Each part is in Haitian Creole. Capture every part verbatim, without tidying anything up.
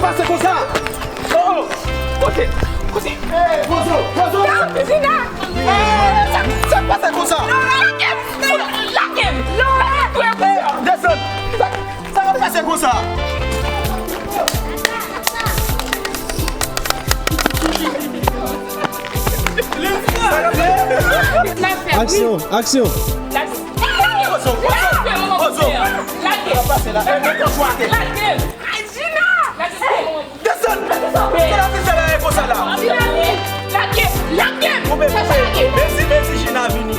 Pase konsa! Oh, oh! Kote? Kote? Hey, Bozo! Bozo! Gina! Hey, sa, sa k pase konsa? Non, lage m! Lage m! Non, lage m! Hey, desann! Sa, sa k pase konsa? Aksyon! Aksyon! Lage m! Bozo! Bozo! Bozo! Lage m! Sa k pase la? Hey, mete w sou atè! Lage m! Ay, Gina! Desann! Sa la fè fè la e konsa la? Lage! Lage! Koupe, koupe! Mezi, mezi, Gina vini!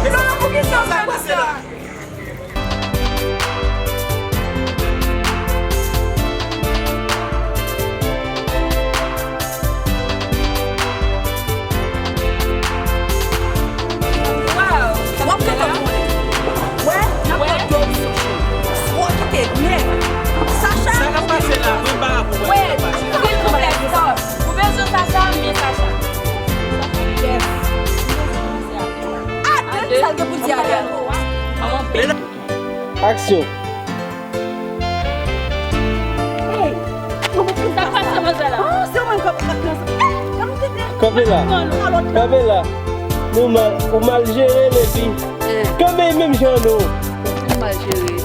Gina, poukisa w fè konsa? Waw! W ap gentan konnen. Wè, n ap pran dlo sou cheve. W ap kite nèt. Sacha, sa k ap pase la? Mwen pa la pou wè sa k ap pase la. Silvouplè, stop. Ou bezwen Sacha? Men Sacha. Yes. Adan, sa l gen pou di Adan? Aksyon. Hey! Sa k pase manzè la? Ah, se ou menm k ap, k ap danse. Hey! Kanpe la. Kanpe la. Nou mal, ou mal jere l epi. Kanpe menm jan nou. Ou mal jere.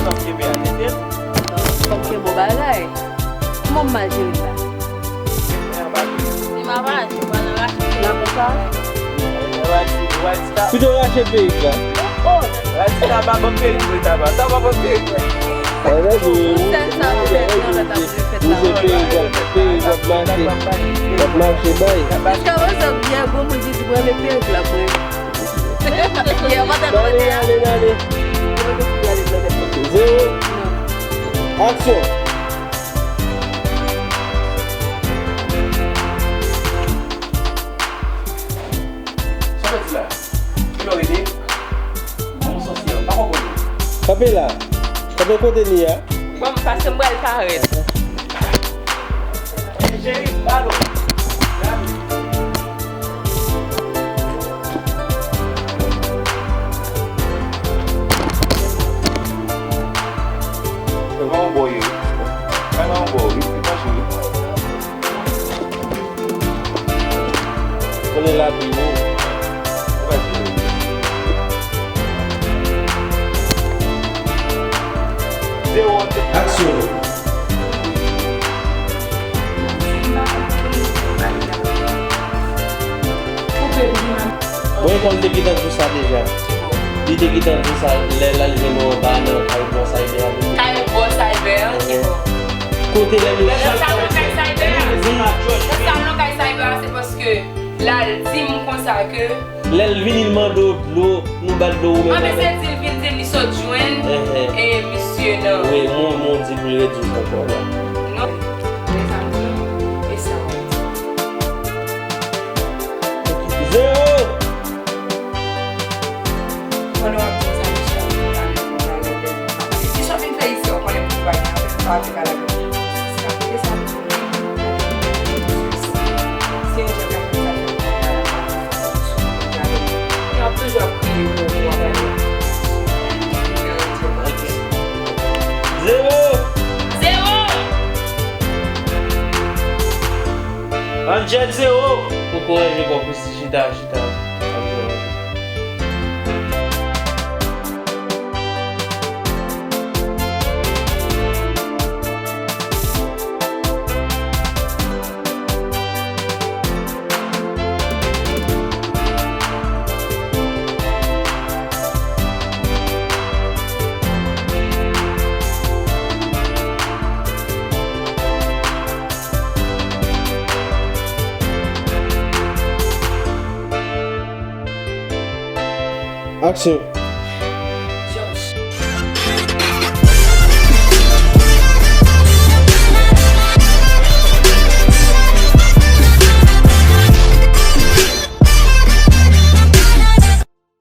Fòk kenbe a tete. Fòk kenbe bagay. Kòman m mal jere la? Li ma pa, li pa nan rache. La konsa? Pito rache perik la. Oh! Rache la pa bon perik vre, sa pa. Sa pa bon perik vre. Pou sèl sa, pou sèl sa, la ta pou fèt la. Perik ap, perik ap mache. Ap mache bay. Jiskaprezan, byen gwo moun ki di pou enmen perik la, pou enmen. Byen, mwen te mande a. Ale, ale, ale. Zewo. Aksyon. Sa w di la? Ki lè w rete? Bon, sòsyè, m pa konprann ou. Kanpe la. Kanpe kote li a. Bon, m pase m pral parèt. Cheri, balo. Se pa yon bò ye wi. Pa nan yon bò wi. Se pa cheri. Konnen lavi nou. Aksyon. Bon, e kòm te gentan di w sa deja. Li te gentan di w sa lè l al jwenn ou anba nan kay bò Cyber a. Kay bò Cyber, ki bò? Kote lè nou chak. Lè sa nan kay Cyber a. Lè sa nan kay Cyber a, se paske l al di m konsa ke. Lè l vini, l mande w dlo, nou ba l dlo ou menm. Ah, men se di l vin di m li sot jwenn, e, misye nan. Wi, mwen, mwen di pou l redwi ankò la. Non, mezanmi, e sa w ap di. Zewo! Pandan w ap di sa, misye ap pale pou pale. Kisa w vin fè isi a? Ou konnen pou bagay la, sa ap pale. Zewo! Zewo! Angel zewo! Ou kouraje kò pou si chita, chita. Aksyon.